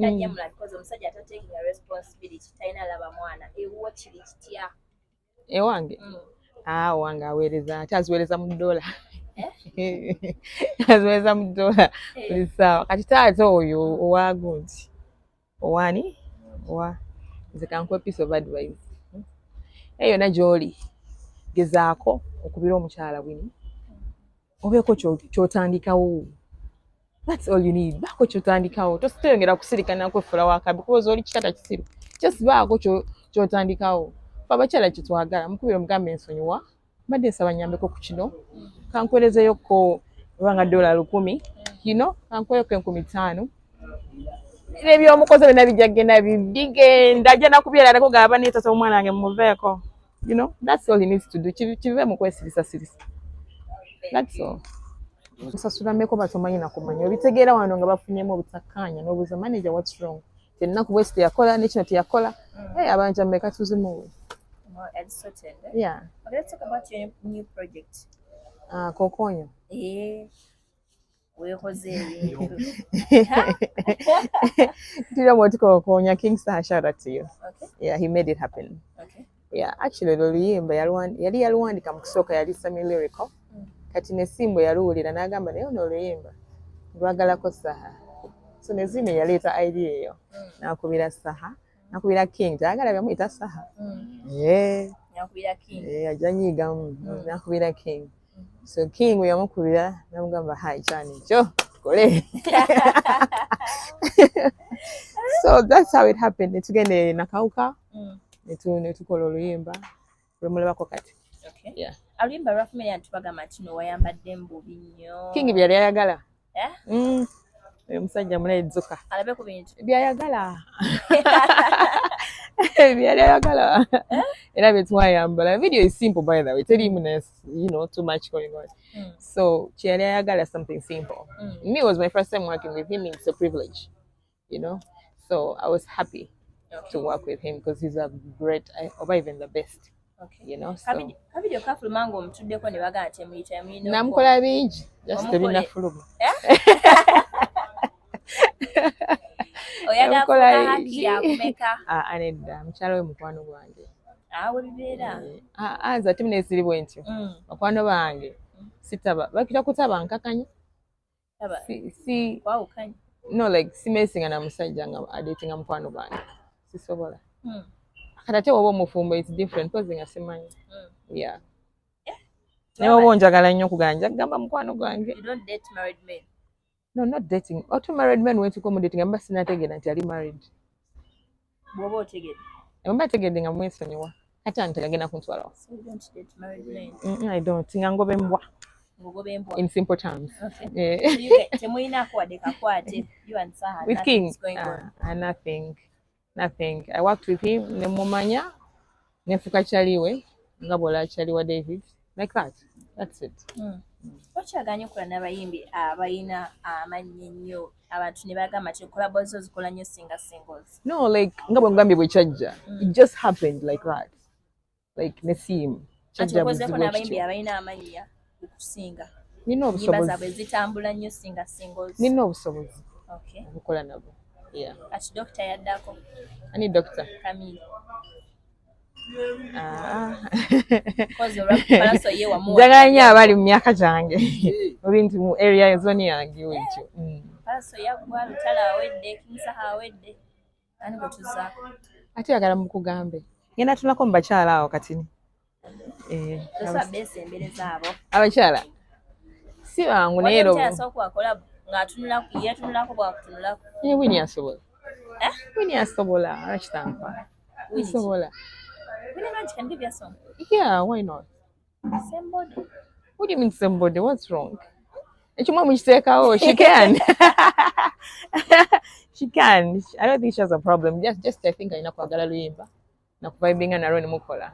Tajja mulala because omusajja atatekinga responsibility talina laba mwana. Ewuwo kiri kitya? Ewange? Ah, wange aweereza, ate aziweereza mu dola. Aziweereza mu dola buli ssaawa. Kati taata oyo owa gundi, owani, owa nze, kankuwe piece of advice. Eyo yonna gy'oli, gezaako okubira omukyala Winnie, obeeko ky'otandikawo. That's all you need. Baako ky'otandikawo, toyongera kusirika nakwefula wakabi kuba oli kitata kisiru. Just baako ky'otandikawo. Fe abakyala kyetwagala, mukubira omugambe, "Ensonyiwa, mbadde nsaba nyambeko ku kino, kankwerezeyokko oba nga $1,000, kankweyoko 5,000." Ebyomukoze byonna bijja kgenda bigenda, ajja nakubyeralako gaba neetata omwana wange mumuveeko. That's all he needs to do. Kive mu kwesirisasirisa, that's all. Osasula mmeka oba tomanyi nakumanya obitegeera wano nga bafunyemu obutakkaanya n'obuuza manager, "What's wrong? Tennaku bwesi teyakola nekino teyakola." Hey, abanja mmeka tuzimuwe. Well, it's sorted, eh? Yeah. Okay, let's talk about your new project. Kokonyo. Eh, weekoze ebintu. Tira kokonya. King Saha, shout out to you. Yeah, he made it happen. Yeah, actually olwo oluyimba yali yaluwandika mu kusooka, yali semi lyrical. Kati Nesimbo yaluwulira n'agamba, "Naye ono oluyimba lwagalako Saha." So Nezime yaleeta idea eyo, n'akubira Saha, n'akubira King, tayagala byamuyita Saha. Yeah. Yakubira King. Eh, ajja nyiigamu. N'akubira King. So King bwe yamukubira n'amugamba, "Hi, kyani ekyo tukole." So that's how it happened. Ne tugenda e Nakawuka, ne tukola oluyimba lwemulabako kati. Yeah. Oluyimba lwafumira nti bagamba nti no wayambadde mbubi nnyo. King byali ayagala. Eh? Oyo omusajja muleedzuka. Alabe ku bintu. Byayagala, byali ayagala era byetwayambala. Video is simple, by the way, teriimu ne too much going on. So kyeyali ayagala, something simple. Me, it was my first time working with him. It's a privilege, so I was happy to work with him because he's a great, or even the best. So Kavidiyo kafuluma ng'omutuddeko ne bagamba nti emuyita emuyina. Namukola bingi, just Omukole. Tebinafuluma. Oyagala Namukola kufuka haki bingi. Yakumeka? Ah, nedda, mukyala we mukwano gwange. Awo bibeera. Eh, ah, ah, nze ate munesiri bwe ntyo. Bakwano bange sitaba bakira kutaba nkakanya. Taba Si kwawukanya. No, like simesinga na musajja nga adatinga mukwano gwange, sisobola. Kati ate woba omufumbo, it's different, 'cause nga simanyi. Yeah, naye oba onjagala nnyo okuganja kugamba mukwano gwange. You don't date married men? No, not dating. Otu married men wentuka omu dating, mba sinategeera nti ali married. Bw'oba otegedde? Mba tegedde nga mwesonyiwa, kati anti agenda kuntwalawo. So you don't date married men? I don't, nga ngoba embwa. Ng'ogoba embwa. In simple terms. Yeah. So you temuyinaako wadde kakwate, you and Saha? With King? Nothing's going on? Nothing, nothing. I worked with him nemumanya, nefuka kyaliwe nga bw'ola kyaliwa David, like that, that's it. Okyaganye okukola n'abayimbi abalina amannya ennyo, abantu ne bagamba nti collabo zo zikola nnyo singa singles? No, like nga bwe ngambye, bwe kyajja, it just happened like that, like Nesim Anti kyajja okozeeko buzibu n'abayimbi ekityo. Abalina amannya okusinga, Nina ennyimba obusobozi. Zaabwe zitambula nnyo singa singles. Nina obusobozi obukola nabo, yeah. Kati Dokita yaddako. Ani doctor? Kamili. Ah. Kozi olwa Palaso ye wamuwa. Njagala nnyo abali mu myaka gyange, mu bintu mu area zone yange wekyo. Palaso yaggwa, Lutalo awedde, King Saha awedde, ani gwe tuzzaako? Ate yagala mukugambe ngenda tunako mu bakyala awo katini. Eh, Tosobola beesembereza abo. Abakyala si bangu, naye era Waliwo omukyala asooka wakola ng'atunulaku, yeetunulako bwakutunulako. Ye Winnie asobola. Eh? Winnie asobola, lwakitampa Winnie ki? Asobola. Winnie Nwagi can give you a song? Yeah, why not? Same body. What do you mean, somebody? What's wrong? Ekimwe mukiteekawo. She can, she can. I don't think she has a problem. Just I think alina kwagala luyimba nakuvibinga nalwo nemukola.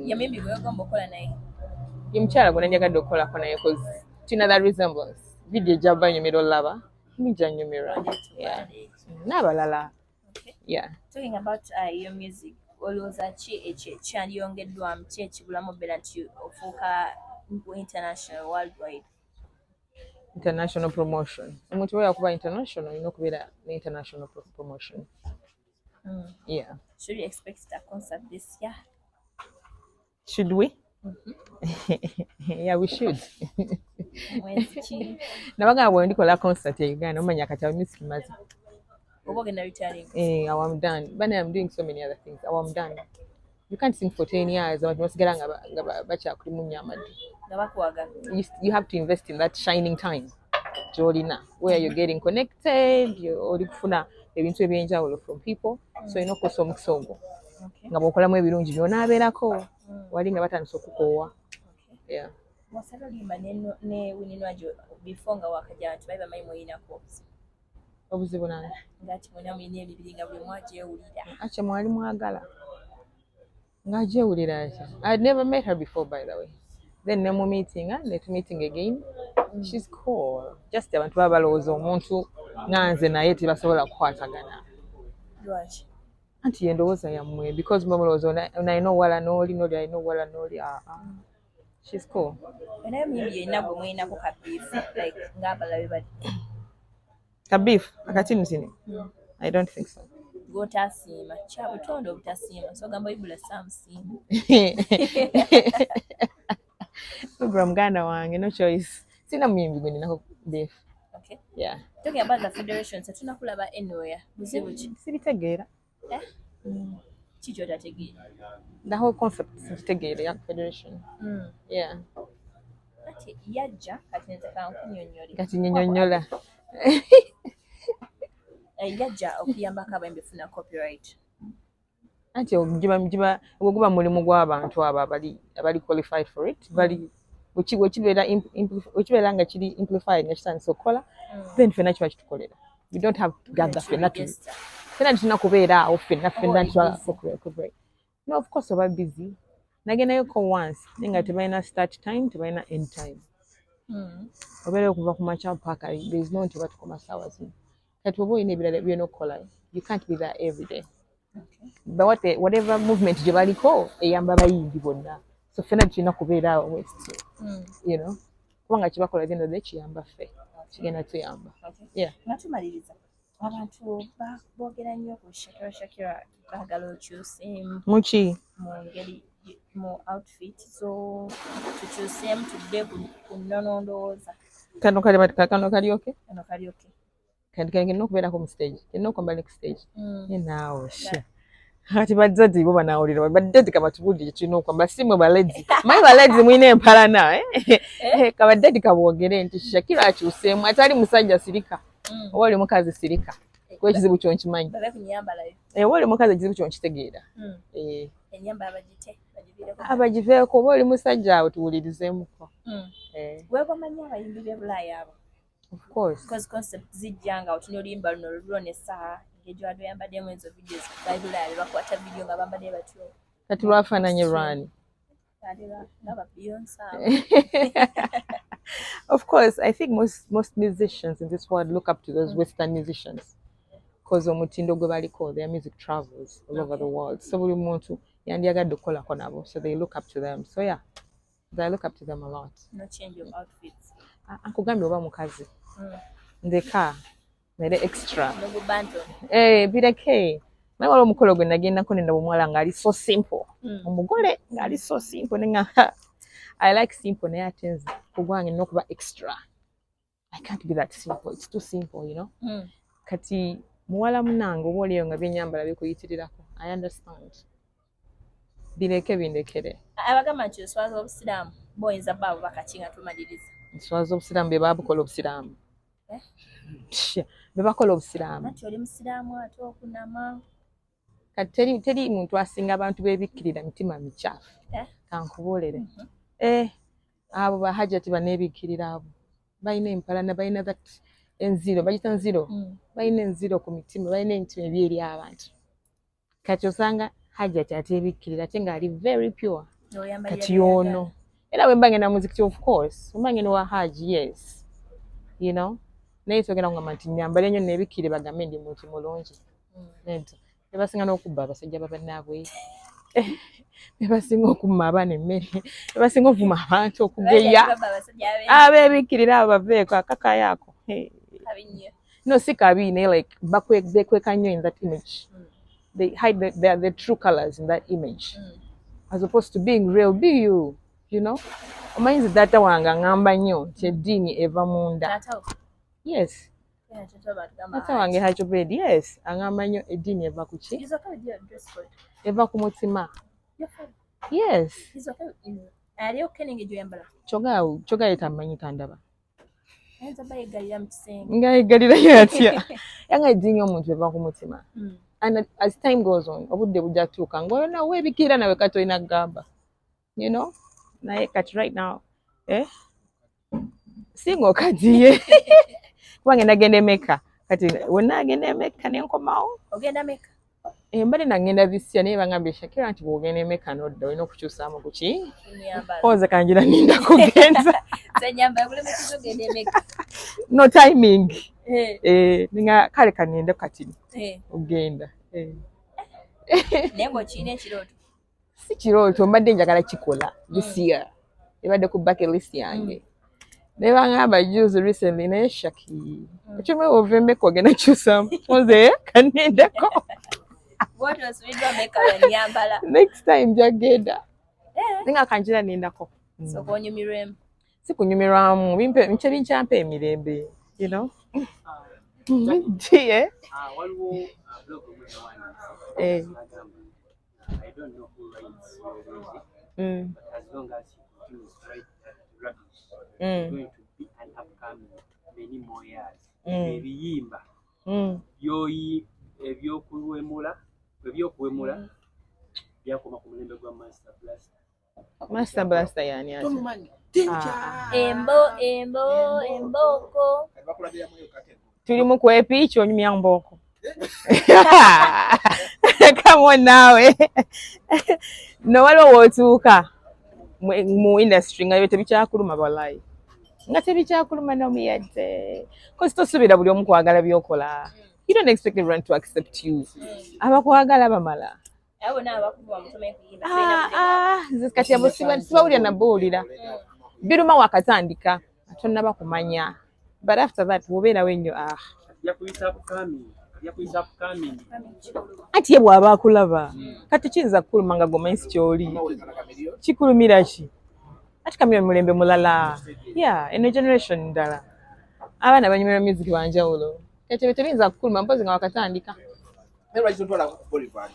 Ye muyimbi gwe wegomba okukola naye? Ye mukyala gwe nandyagadde okukolako naye, 'cause tulina that resemblance. Video ejjava nyumira olaba mijja nyumirwa. Yeah. N'abalala. Yeah. Talking about your music, olowooza ki ekyo ekyandiyongeddwamu, ki ekibulamu obeera nti ofuuka international, worldwide? International promotion. Omuntu bwe yakuba international, olina okubeera ne international promotion. Yeah. Should we expect a concert this year? Should we? Yeah, we should. Mwezi ki? Nabagamba bwe ndikola concert e Uganda, omanya kati awo music maze. Oba ogenda retiring? Eh, awo I'm done. But I'm doing so many other things. Awo I'm done. You can't sing for 10 years, abantu basigala nga bakyakulimu nnyo amaddu. Nga bakuwagala. You have to invest in that shining time gy'olina, where you're getting connected, oli kufuna ebintu ebyenjawulo from people, so olina okukozesa omukisa ogwo nga bw'okolamu ebirungi byonaabeerako wali nga batandise okukoowa. Yeah. Wasala oluyimba ne Winnie Nwagi before nga wakajja, abantu bali bamanyi muyinako obuzibu. Obuzibu nani? Ngati mwena mulina emibiri nga buli omu agyewulira. Acha mwali mwagala ng'agyewulira atya? I'd never met her before, by the way. Then ne mu meeting, ne tu meeting again. She's cool. Just abantu baba balowooza omuntu nga nze naye tebasobola kukwatagana. Lwaki? Anti ye ndowooza yammwe, because muba mulowooza ono alina obuwala n'oli, n'oli alina obuwala n'oli. Aa, she's cool. Naye muyimbi yenna gwe muyinako ka beef, like ng'abalala be bali? Ka beef akatinitini? I don't think so. Gw'otasiima, kya butonde obutasiima, so ogamba Ibula saamusiima. Ibra muganda wange, no choice. Sina muyimbi gwe ninako beef. Okay. Yeah. Talking about the federation, tetunakulaba anywhere, buzibu ki? Sibitegeera. Eh? Ki ky'otategeera? The whole concept sinkitegeera ya federation. Yeah. Ati yajja, kati nze kankunyonnyole. Kati nyinyonnyola. Eh, yajja okuyambako abayimbi okufuna copyright. Anti giba ogwo guba mulimu gw'abantu abo abali qualified for it. Bali wekibeera nga kiri amplified, nga kitandise okukola, then ffenna kiba kitukolera. We don't have to gather ffenna Register. Ffenna tulina kubeera awo ffenna ffenna. Oba oli busy. Copyright. No, of course oba busy. Nagendayoko once, naye nga tebalina start time, tebalina end time. Obeera okuva ku makya paka, there is no nti oba tukoma ssaawa zino. Kati oba olina ebirala byolina okukola, you can't be there every day. But whatever movement gye baliko eyamba abayimbi bonna, so ffenna tulina kubeera awo west, kubanga kibakola, at the end of the day kiyamba ffe, kigenda tuyamba. Yeah. Nga tumaliriza, abantu boogera nnyo ku Shakira. Shakira, baagala okyuseemu. Muki? Mu ngeri mu outfit zo, tukyuseemu tudde ku nnono ndowooza. Kano kalyoke. Kano kalyoke. Kati kano okubeerako mu stage, kelina okwambala ne ku stage. Ye naawe sha, kati baddadi bo banaawulira, baddadi kabatubuulire tulina okwambala. Si mwe baledi, manyi baledi mulina empalana, eh? Kabaddadi kaboogere nti Shakira akyuseemu. Atali musajja sirika, oba oli mukazi sirika, kuba ekizibu kyonkimanyi. Babe ku nyambalayo. Eh, oba oli mukazi ekizibu kyonkitegeera. Eh, Enyambala bagite bagiviireko. Abagiveeko. Oba oli musajja, awo tuwulirizeemuko. Eh, Weebamanyi abayimbi b'e Bulaaya abo? Of course. Because concept zijja nga otunya oluyimba luno lulwo n'essaawa engeri gy'obadde oyambaddemu, ezo videos b'e Bulaaya be bakwata video nga bambadde batyo. Kati lwafaananye lwani? Ate nga ba Beyonce abo. Of course, I think most musicians in this world look up to those Western musicians because omutindo gwe baliko, their music travels all over the world. So buli muntu yandyagadde okukolako nabo, so they look up to them. So yeah, I look up to them a lot. No change of outfits? Ah, nkugambye, oba mukazi, ndeka mere extra. Nogubanto. Eh, bireke. Naye waliwo omukolo gwe nagendako nendaba omuwala ng'ali so simple, omugole ng'ali so simple, nenga I like simple, naye ate nze ku gwange nina okuba extra. I can't be that simple, it's too simple. Kati muwala munange, oba oliyo nga byenyambala bikuyitirirako, I understand, bireke bindekere. Abagamba nti oswaza obusiraamu, boyinza ba abo bakaki nga tumaliriza? Nswaza obusiraamu? Be babukola obusiraamu? Eh? Tya, be bakola obusiraamu? Anti oli musiraamu ate okunama. Kati teri muntu asinga abantu beebikkirira mitima mikyafu. Eh? Kankubuulire, eh, abo bahajati baneebikkirira, abo balina empalana, balina that enziro, bagita nziro. Balina enziro ku mitima, balina emitima ebi eri abantu. Kati osanga hajati ateebikkirira ate ng'ali very pure. Oyambalira Kati by'oyagala. Ono era bwe mba ngenda muzikiti, of course bwe mba ngenda wa haji, yes, naye togenda kugamba nti nyambale nnyo neebikkire bagambe ndi muntu mulungi. Nedda, tebasinga n'okubba abasajja babannaabwe. Bebasinga okumma abaana emmere, bebasinga okuvuma abantu, okugeya abeebikkirira abo baveeko akakayaako. No, si kabi, naye like bekweka nnyo in that image. They hide the true colors in that image as opposed to being real. Be you, you know. Omanyi nze taata wange aŋŋamba nnyo nti eddiini eva munda. Yes, taata wange Hajj Obed, yes, aŋŋamba nnyo eddiini eva ku ki? Eva ku mutima. Yes. Kyoga ye tamanyi, tandaba nga yeggalirayo atya? Yanga eddiini omuntu eva ku mutima. And as time goes on, obudde bujja tuuka ngaoyo nawe weebikkirira nawe kati olina kugamba. Naye kati right now, eh? Singa okaddiye kuba ngenda genda emeka kati wonna agenda emeka nenkomawo. Ogenda Meka? Mbadde nagenda this year, naye bangambye, Shakira, nti bw'ogenda emeka nodda olina okukyusaamu kuki koze kanjira ninda kugenza. No timing. Eh, ninga kale kaninde kati ogenda. Naye ng'okirina ekirooto? Si kirooto, mbadde njagala kikola this year, ebadde ku bucket list yange, naye bangamba juzi recently, naye Shaki, ekyuma ova emeka ogenda kyusamu oze kanindeko. Next time njagenda, naye nga kanjira nindako. Onyumirwemu. Si kunyumirwamu, nkye binkyampa emirembe. Yeah. Waliwo blog omu yawandiise n'agamba, "I don't know who writes your music, but as long as he continues to write that rubbish, he's going to be an upcoming many more years." Ebiyimba byoyi ebyokuwemula byakoma ku mulembe gwa Master Blaster. Master Blaster yani ate? Tomumanyi? Embo embo emboko. Tuli mu kwepiiki onyumya mbooko. Come on naawe. No, waliwo wootuuka mu industry nga ebyo tebikyakuluma, walayi nga tebikyakuluma nomuyadde, 'cause tosuubira buli omu kwagala byokola. You don't expect everyone to accept you. Abakwagala bamala. Abo bonna abakuvuba mutomanyi kuyimba. Ah, ah, nze kati abo sibawulira nabuwulira biruma wakatandika tonnaba kumanya, but after that bw'obeerawo ennyo, ah. Yakuyita upcoming, yakuyita upcoming. Anti ye bw'aba akulaba kati kiyinza kukuluma nga gomanyi si kyoli kikulumira ki. Ati Chameleone mulembe mulala ya eno generation ndala, abaana banyumirwa music banjawulo. Kati ebyo tebiyinza kukuluma mpozi nga wakatandika. Naye lwaki totwalako ku Boulevard?